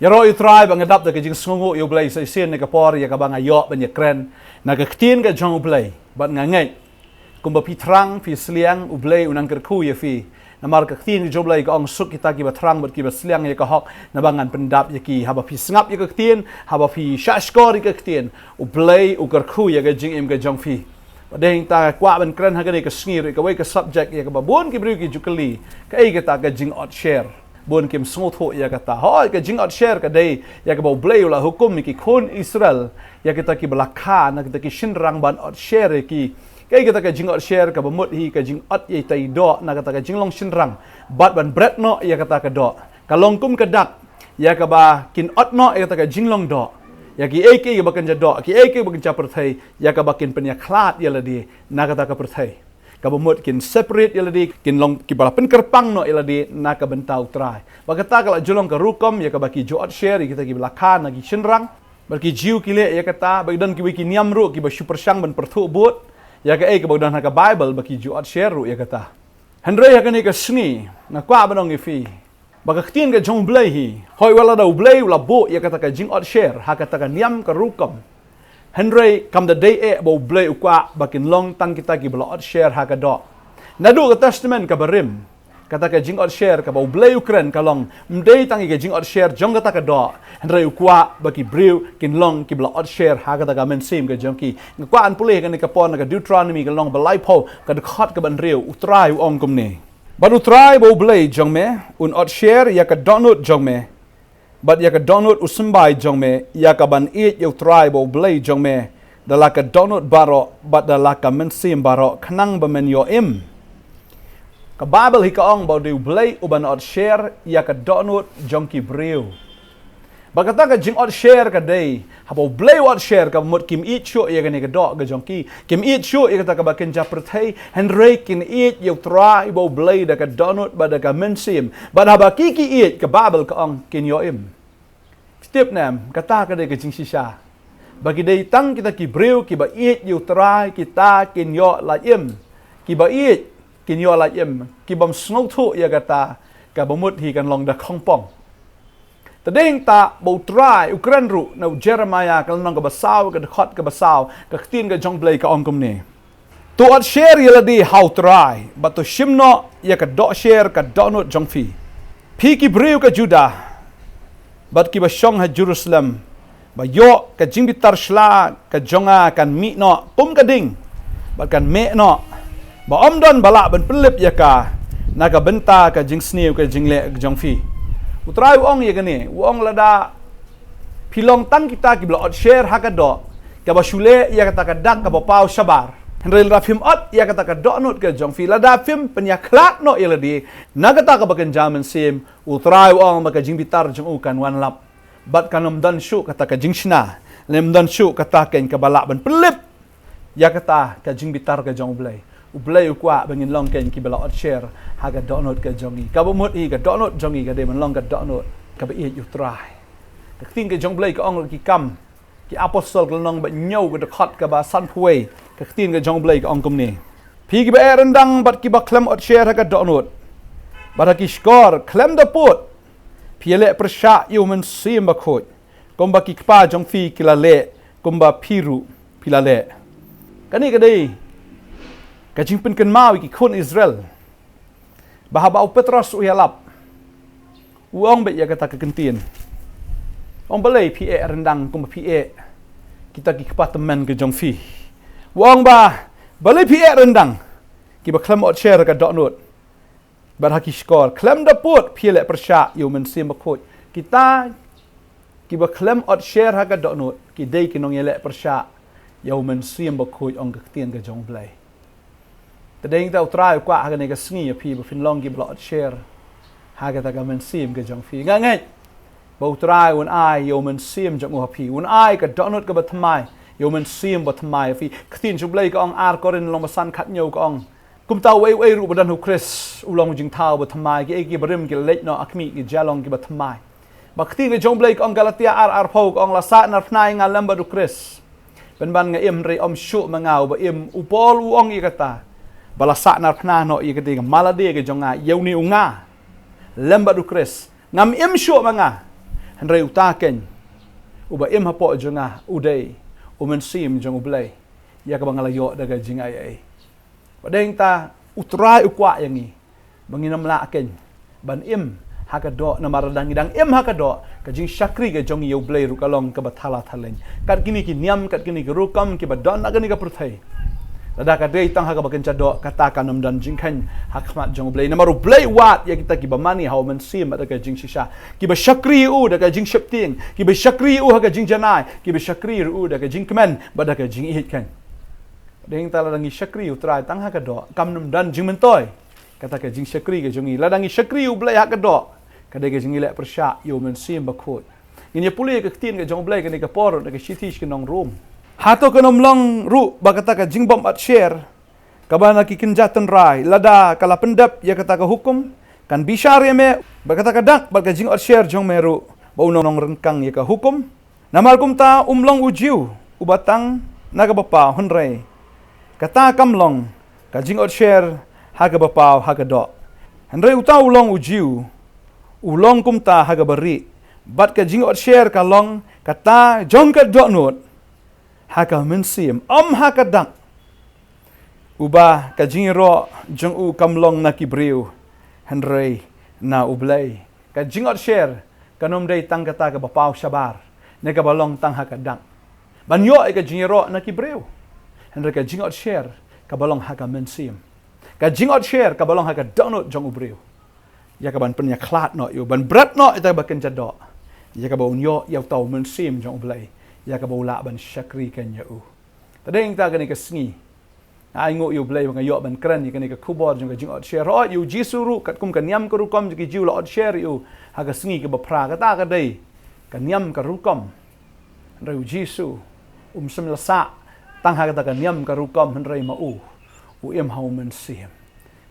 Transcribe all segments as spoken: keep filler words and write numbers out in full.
Ïaroh ïa u Trai ba nga dap da ka jingsngewnguh ïa u Blei sa shisien na ka por ïa kaba nga ïoh ban ïakren na ka ktien ka jong u Blei. Bad nga ngeit kumba phi thrang phi sliang, u Blei u nang kyrkhu ïa phi. Namar ka ktien ka jong u Blei ka ong, suk kita kiba thrang bad kiba sliang ïa ka hok, naba ngan pyndap ïa ki. Haba phi sngap ïa ka ktien, haba phi shahshkor ïa ka ktien, u Blei u kyrkhu ïa ka jingim ka jong phi. Bad dei hangta nga kwah ban kren ha kane ka sngi ruh ïa kawei ka subject ïa kaba bun ki briew ki ju kylli, kaei kata ka jingotsher. Bun kim sngewthuh ïa kata. Hooid, ka jingotsher ka dei ïa kaba u Blei u la hukum ïa ki khun Israel, ïa kita kiba la kha na kita ki shynrang ban otsher ïa ki. Kaei kata ka jingotsher? Kaba mut hi ka jingot ïa ita i doh na kata ka jinglong shynrang bad ban bret noh ïa kata ka doh. Ka long kum ka dak ïa kaba kin ot noh ïa kata ka jinglong doh, ïa kiei kiei ba kin ja doh, kiei kiei ba kin ja pyrthei, ïa kaba kin pynïakhlad ïa lade na kata ka pyrthei. Kaba mut kin separate ïa lade, kin long kiba la pynkyrpang noh ïa lade na ka bynta u Trai. Bad kata ka la ju long ka rukom ïa kaba ki ju otsher ïa kita kiba la kha na ki shynrang. Bad ki Jiw ki leh ïa kata, bad ki don kiwei ki niam ruh kiba shu pyrshang ban pyrthuh bud ïa kaei kaba don ha ka Baibl ba ki ju otsher ruh ïa kata. Hynrei ha kane ka sngi nga kwah ban ong ïa phi ba ka ktien ka jong u Blei hi, hooid, wat lada u Blei u la buh ïa kata ka jingotsher ha kata ka niam ka rukom, hynrei kam da dei eh ba u Blei u kwah ba kin long tang kita kiba la otsher ha ka doh. Naduh ka Testament kaba rim, kata ka jingotsher kaba u Blei u kren ka long, ym dei tang ïa ka jingotsher jong kata ka doh, hynrei u kwah ba ki briew kin long kiba la otsher ha kata ka mynsiem ka jong ki. Nga kwah ban pule ha kane ka por na ka Deuteronomy ka lynnong ba laiphew, ka dkhot kaba hynriew, u Trai u ong kumne: Bad u Trai ba u Blei jong me un otsher ïa ka dohnud jong me, bad ïa ka dohnud u symbai jong me, ïa kaban ïeit ïa u Trai ba u Blei jong me da la ka dohnud baroh bad da la ka mynsiem baroh, khnang ba men ïoh im. Ka Baibl hi ka ong ba u dei u Blei uban otsher ïa ka dohnud jong ki briew. Bad kata ka jingotsher ka dei, haba u Blei u otsher, kaba mut kim ïeit shuh ïa kane ka doh ka jong ki, kim ïeit shuh ïa kata kaba kin ja pyrthei, hynrei kin ïeit ïa u Trai ba u Blei da ka dohnud bad da ka mynsiem. Bad haba ki ki ïeit, ka Baibl ka ong, kin ïoh im. Phi tip ne em, kata ka dei ka jingshisha. Ba ki dei tang kita ki briew kiba ïeit ïa u Trai, kita kin ïoh lait im. Kiba ïeit kin ïoh lait im. Ki bym sngewthuh ïa kata, kaba mut hi kan long da khongpong. Te dei hangta ba u Trai u kren ruh na u Jeremaïah ka lynnong kaba saw, ka dkhot kaba saw, ka ktien ka jong u Blei ka ong kumne: To otsher ïa lade ha u Trai, bad to shim noh ïa ka dohsher ka dohnud jong phi, phi ki briew ka Judah bad kiba shong ha Jerusalem, ba ïoh ka jingbitar shla ka jong nga kan mih noh kum ka ding, bad kan meh noh, ba ym don ba lah ban pynlip ïa ka na ka bynta ka jingsniew ka jingleh ka jong phi. U Trai u ong ïa kane, u ong lada phi long tang kita kiba la otsher ha ka doh, kaba shu leh ïa kata ka dak kaba paw shabar, hynrei lada phim ot ïa kata ka dohnud ka jong phi, lada phim pynïakhlad noh ïa lade na kata kaba kynja mynsiem, u Trai u ong ba ka jingbitar jong u kan wan lap. Bad kan ym don shuh kata ka jingshna, lane ym don shuh kata keiñ kaba lah ban pynlip ïa kata ka jingbitar ka jong u Blei. U Blei u kwah ba ngin long keiñ kiba la otsher ha ka dohnud ka jong ngi. Kaba mut hi ka dohnud jong ngi ka dei ban long ka dohnud kaba ïeit ïa u Trai. Ka ktien ka jong u Blei ka ong, Ki Kam, Ki Apostol ka lynnong ba hynñiew, ka dkhot kaba sanphew wei, ka ktien ka jong u Blei ka ong kumne: Phi kiba eh ryndang bad kiba khlem otsher ha ka dohnud, bad ha ki shkor khlem da pud phi ïaleh pyrshah ïa u Mynsiem Bakhuid, kumba ki kpa jong phi ki la leh, kumba phi ruh phi la leh. Kane ka dei ka jingpynkynmaw ïa ki khun Israel. Ba haba u Petros u ïalap, u ong beit ïa kata ka kyntien. U ong, balei phi eh ryndang kumba phi eh kita ki kpa tymmen ka jong phi? U ong ba, balei phi eh ryndang, kiba khlem otsher ka dohnud, bad ha ki shkor khlem da pud phi ïaleh pyrshah ïa u Mynsiem Bakhuid? Kita kiba khlem otsher ha ka dohnud ki dei ki nongïaleh pyrshah ïa u Mynsiem Bakhuid, ong ka ktien ka jong u Blei. Te dei hangta u Trai u kwah ha kane ka sngi ïa phi ba phin long kiba la otsher ha kata ka mynsiem ka jong phi. Nga ngeit ba u Trai un ai ïa u Mynsiem jong u ha phi, un ai ka dohnud kaba thymmai, ïa u Mynsiem ba thymmai ha phi. Ka ktien jong u Blei ka ong, Ar Korinth lynnong ba san, khathynñiew, ka ong, Kumta uei uei ruh ba don ha u Khrist u long u jingthaw ba thymmai. Kiei kiei barim ki la leit noh, ha khmih ki jia long kiba thymmai. Bad ka ktien ka jong u Blei ka ong, Galatia ar, arphew, ka ong, La sah narphna ïa nga lem bad u Khrist, pynban nga im, hynrei ym shuh ma nga uba im. U Paul u ong ïa kata, ba la sah narphna noh ïa kata ka ma lade ka jong nga, ïa une u nga, lem bad u Khrist. Ngam im shuh ma nga, Hynrei uta ken uba im hapoh jong nga u dei u Mynsiem jong U Blei, ïa kaba nga la ïoh da ka jingaiei. Bad dei hangta U Trai u kwah ïa ngi ba ngin ym lah ken ban im ha ka doh, namar lada ngi dang im ha ka doh, ka jingshakri ka jong ngi ïa U Blei ruh ka long kaba thala thaleng. Kat kine ki niam, kat kine ki rukom kiba don ha kane ka pyrthei, lada ka dei tang ha kaba kynja doh, kata kan ym don jingkheiñ ha khmat jong U Blei. Namar U Blei u wad ïa kita kiba mane ha U Mynsiem bad da ka jingshisha, kiba shakri ïa u da ka jingsheptieng, kiba shakri ïa u ha ka jingjanai, kiba shakri ïa u da ka jingkmen bad da ka jingïeit ken. Dei hangta lada ngi shakri ïa U Trai tang ha ka doh, kam nym don jingmyntoi kata ka jingshakri ka jong ngi. Lada ngi shakri ïa U Blei ha ka doh, ka dei ka jingïaleh pyrshah ïa U Mynsiem Bakhuid. Ngin ïa pule ïa ka ktien ka jong U Blei kane ka por na ka shithi sha ki nong Rom. Hato kan ym long ruh ba kata ka jingbym otsher kaba na ki kynja tynrai, lada ka la pyndep ïa kata ka hukum, kan bishar ïa me bad kata ka dak bad ka jingotsher jong me ruh, ba u nongryngkang ïa ka hukum? Namar kumta um long u Jiw uba tang na kaba paw, hynrei kata kam long ka jingotsher ha kaba paw ha ka doh. Hynrei uta u long u Jiw u long kumta ha kaba rieh, bad ka jingotsher ka long kata jong ka dohnud ha ka mynsiem, ym ha ka dak, uba ka jingïaroh jong u kam long na ki briew, hynrei na U Blei. Ka jingotsher kan ym dei tang kata kaba paw shabar ne kaba long tang ha ka dak ban ïoh ïa ka jingïaroh na ki briew, hynrei ka jingotsher kaba long ha ka mynsiem, ka jingotsher kaba long ha ka dohnud jong u briew, ïa kaban pynïakhlad noh ïa u, ban bret noh ïa kata kaba kynja doh, ïa kaba un ïoh ïa uta u Mynsiem jong U Blei, ïa kaba u lah ban shakri ken ïa u. Te dei hangta kane ka sngi nga ainguh ïa U Blei ba nga ïoh ban kren ïa kane ka khubor jong ka jingotsher. Hooid, ïa U Jisu ruh katkum ka niam ka rukom jong ki Jiw la otsher ïa u ha ka sngi kaba phra, kata ka dei ka niam ka rukom. Hynrei U Jisu um shym la sah tang ha kata ka niam ka rukom, hynrei ma u u im ha U Mynsiem.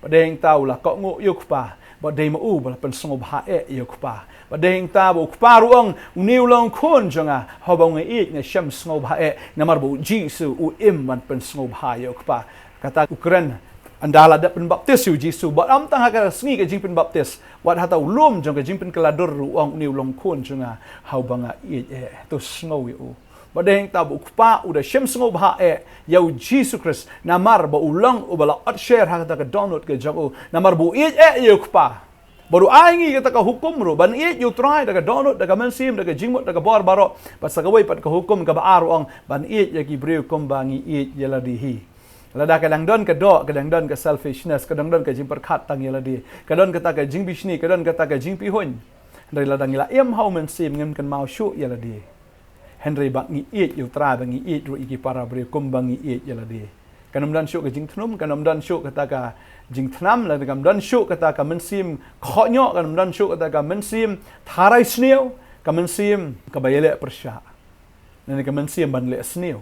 Bad dei hangta u la kohnguh ïa u Kpa, bad dei ma u ba la pynsngewbha eh ïa u Kpa. Bad dei hangta ba u Kpa ruh u ong, une u long u Khun jong nga, haba nga ïeit nga shem sngewbha eh, namar ba U Jisu u im ban pynsngewbha ïa u Kpa. Kata u kren ynda la dep pynbaptis ïa U Jisu, bad ym tang ha ka sngi ka jingpynbaptis, wat hata u lum jong ka jingpynkylla dur ruh u ong, une u long u Khun jong nga, haba nga ïeit eh, to sngew ïa u. Bad dei hangta ba u Kpa u da shem sngewbha eh ïa U Jisu Khrist, namar ba u long uba la otsher ha kata ka dohnud ka jong u, namar ba u ïeit eh ïa u Kpa. Bad u ai ngi kata ka hukum ruh ban ïeit ïa U Trai da ka dohnud, da ka mynsiem, da ka jingmut, da ka bor baroh. Bad sa kawei pat ka hukum kaba ar u ong, ban ïeit ïa ki briew kumba ngi ïeit ïa lade hi. Lada ka dang don ka doh, ka dang don ka selfishness, ka dang don ka jingpyrkhat tang ïa lade, ka don kata ka jingbishni, ka don kata ka jingpihuiñ, hynrei lada ngi la im ha U Mynsiem ngim kynmaw shuh ïa lade. Hynrei ba ngi ïeit ïa U Trai, ba ngi ïeit ruh ïa ki para briew kumba ngi ïeit ïa lade. Kan ym don shuh ka jingthnum, kan ym don shuh kata ka jingthnam, lane kan ym don shuh kata ka mynsiem khohñioh, kan ym don shuh kata ka mynsiem tharai sniew, ka mynsiem kaba ïaleh pyrshah, lane ka mynsiem ban leh sniew.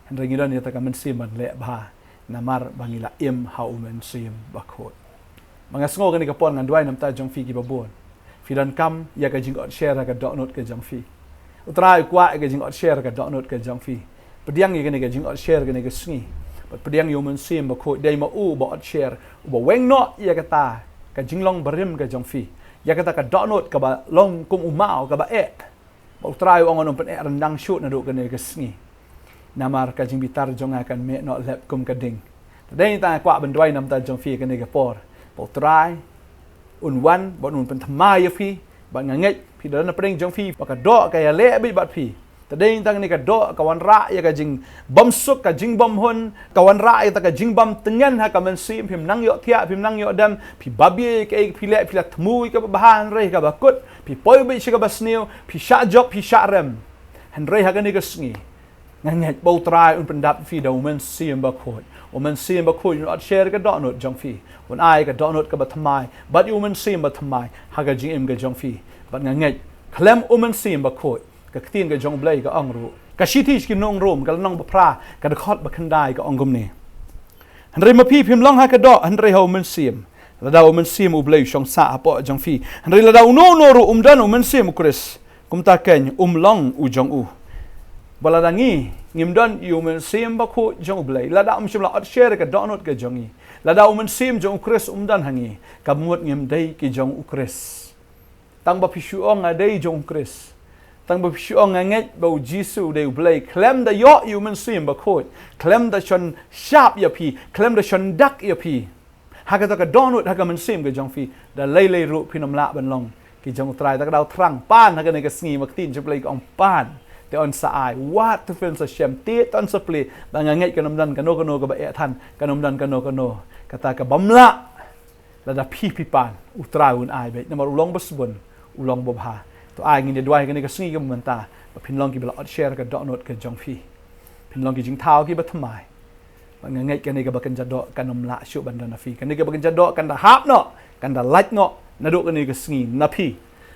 Hynrei ngi don ïa kata ka mynsiem ban leh bha, namar ba ngi la im ha U Mynsiem Bakhuid. Ba nga sngew kane ka por ngan duwai na bynta jong phi kiba bun. Phi donkam ïa ka jingotsher ha ka dohnud ka jong phi. U Trai u kwah ïa ka jingotsher ha ka dohnud ka jong phi. Pdiang ïa kane ka jingotsher kane ka sngi. Bad pdiang ïa U Mynsiem Bakhuid, dei ma u uba otsher, uba weng noh ïa kata ka jinglong barim ka jong phi, ïa kata ka dohnud kaba long kum u maw kaba eh. Ba U Trai u ong un ym pyneh ryndang shuh naduh kane ka sngi, namar ka jingbitar jong nga kan mih noh lep kum ka ding. Te dei hangta nga kwah ban duwai na bynta jong phi kane ka por, ba U Trai un wan bad un pynthymmai ïa phi. Bad nga ngeit phi da don na pdeng jong phi ba ka doh ka ïaleh beit bad phi. Te dei hangta kane ka doh ka wanrah ïa ka jingbymsuk, ka jingbymhun, ka wanrah ïa kata ka jingbymtngen ha ka mynsiem. Phim nang ïoh thiah, phim nang ïoh dem, phi babe ïa kaei phi leh, phi la thmu ïa kaba bha hynrei kaba kut, phi poi beit sha kaba sniew, phi shah jop, phi shah rem. Hynrei ha kane ka sngi nga ngeit ba U Trai un pyndap phi da U Mynsiem Bakhuid. U Mynsiem Bakhuid un otsher ka dohnud jong phi, un ai ka dohnud kaba thymmai bad ïa u mynsiem ba thymmai ha ka jingim ka jong phi. Bad nga ngeit khlem U Mynsiem Bakhuid, ka ktien ka jong U Blei ka ong ruh, ka shithi sha ki nong Rom, ka lynnong ba phra, ka dkhot ba khyndai ka ong kumne: Hynrei ma phi phim long ha ka doh, hynrei ha U Mynsiem, lada U Mynsiem U Blei u shong sah hapoh jong phi. Hynrei lada uno uno ruh um don U Mynsiem U Khrist, kumta keiñ um long u jong u. Ba lada ngi ngim don ïa U Mynsiem Bakhuid jong U Blei, lada um shym la otsher ka dohnud ka jong ngi, lada U Mynsiem jong U Khrist um don ha ngi, ka mut ngim dei ki jong U Khrist. Tang ba phi shu ong nga dei jong u Khrist. Tang ba phi shu ong nga ngeit ba u Jisu u dei u Blei. Khlem da ïoh ïa u Mynsiem Bakhuid. Khlem da shon shap ïa phi. Khlem da shon dak ïa phi. Ha kata ka dohnud ha ka mynsiem ka jong phi. Da lei lei ruh phin ym lah ban long ki jong u Trai. Ta ka daw thrang pan ha kane ka sngi ma ka ktien jong u Blei ka ong pan. Te yn sa ai. Wat to phin sa shem. Te yn sa plie. Ba nga ngeit kan ym don kano kano kaba eh than. Kan ym don kano kano. Kata ka bym lah. Lada phi phi pan, u Trai un ai beit, namar u long ba sbun, u long ba bha. To ai ngin ïa duwai kane ka sngi ka mynta, ba phin long kiba la ot sher ka dohnud ka jong phi. Phin long ki jingthaw kiba thymmai. Ba nga ngeit kane kaba kynja doh kan ym lah shuh ban don na phi. Kane kaba kynja doh kan da hap noh, kan da lait noh, naduh kane ka sngi na phi.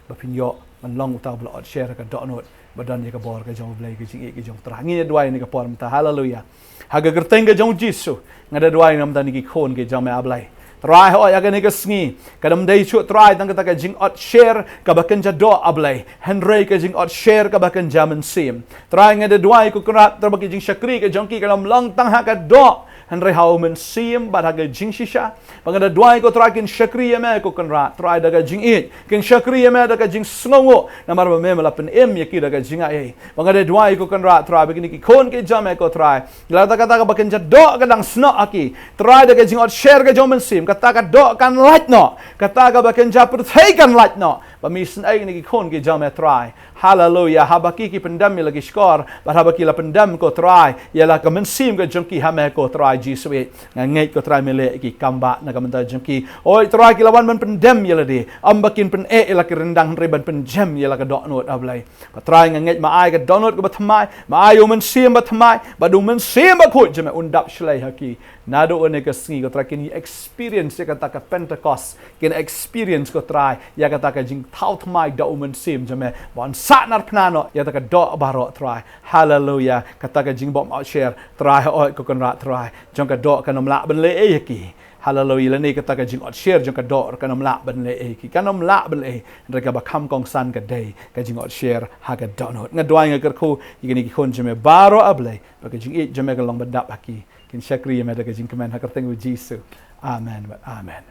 Ba phin ïoh ban long uta uba la ot sher ka dohnud. Ba don ïa ka bor ka jong u Blei, ka jingïeit ka jong u Trai. Ngin ïa duwai ha kane ka por mynta. Haleluya. Ha ka kyrteng ka jong u Jisu. Nga da duwai namar kine ki khun ki jong me, A Blei. Trai, hooid ha kane ka sngi. Kan ym dei shuh Trai tang kata ka jingot sher kaba kynja doh, A Blei. Hynrei ka jingot sher kaba kynja mynsiem. Trai, nga da duwai ko Kynrad, Trai, ba ki jingshakri ka jong ki kan ym long tang ha ka doh. Hynrei ha u Mynsiem bad ha ka jingshisha. Ba nga da duwai ko Trai kin shakri ïa me ko Kynrad, Trai, da ka jingïeit. Kin shakri ïa me da ka jingsngewnguh. Namar ba me me la pynim ïa ki da ka jingaiei. Ba nga da duwai ko Kynrad, Trai, ba kine ki khun ki jong me ko Trai. Lada kata kaba kynja doh ka dang snoh ha ki. Trai, da ka jingot sher ka jong u Mynsiem. Kata ka doh kan lait noh. Kata kaba kynja pyrthei kan lait noh. Ba me isynei ïa kine ki khun ki jong me Trai. Haleluya. Haba ki ki pyndem ïa la ki shkor. Bad haba ki la pyndem ko Trai. Ïa la ka mynsiem ka jong ki ha me ko Trai Jisu. Nga ngeit ko Trai me leh ïa ki kam ba na ka bynta jong ki. Oi Trai, ki la wan ban pyndem ïa lade. Ym ba kin pyneh ïa la ki ryndang, hynrei ban pynjem ïa la ka dohnud, A Blei. Ba Trai, nga ngeit me ai ka dohnud kaba thymmai. Me ai u Mynsiem ba thymmai. Bad u Mynsiem Bakhuid jong me un dap shlei ha ki. Naduh kane ka sngi ko Trai kin experience ïa kata ka Pentecost. Kin experience ko Trai ïa kata ka jingthaw thymmai da u Mynsiem jong me. Ban sahnarphna noh ïa kata ka doh baroh Trai. Haleluya. Kata ka jingbym ot sher Trai, hooid ko Kynrad Trai. Jong ka doh kan ym lah ban leh ei ïa ki. Haleluya. Lane kata ka jingot sher jong ka doh kan ym lah ban leh ei ïa ki. Kan ym lah ban leh ei. Hynrei kaba kham kongsan ka dei ka jingot sher ha ka dohnud. Nga duwai nga kyrkhu ïa kine ki khun jong me baroh, A Blei. Ba ka jingïeit jong me kan long ba dap ha ki. Kin shakri ïa me da ka jingkmen ha ka kyrteng u Jisu. Amen. Amen.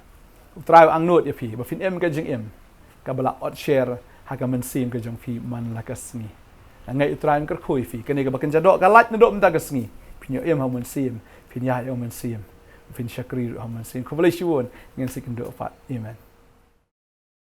U Trai u angnud ïa phi ba phin im ka jingim kaba la ot sher ha ka mynsiem ka jong phi man la ka sngi. Nga ngeit u Trai un kyrkhu ïa phi. Kane kaba kynja doh ka lait naduh mynta ka sngi. Phin ïoh im ha u Mynsiem, phin ïaid ha u Mynsiem, phin shakri ruh ha u Mynsiem. Khublei shibun. Ngin sa ïakynduh pat. Amen.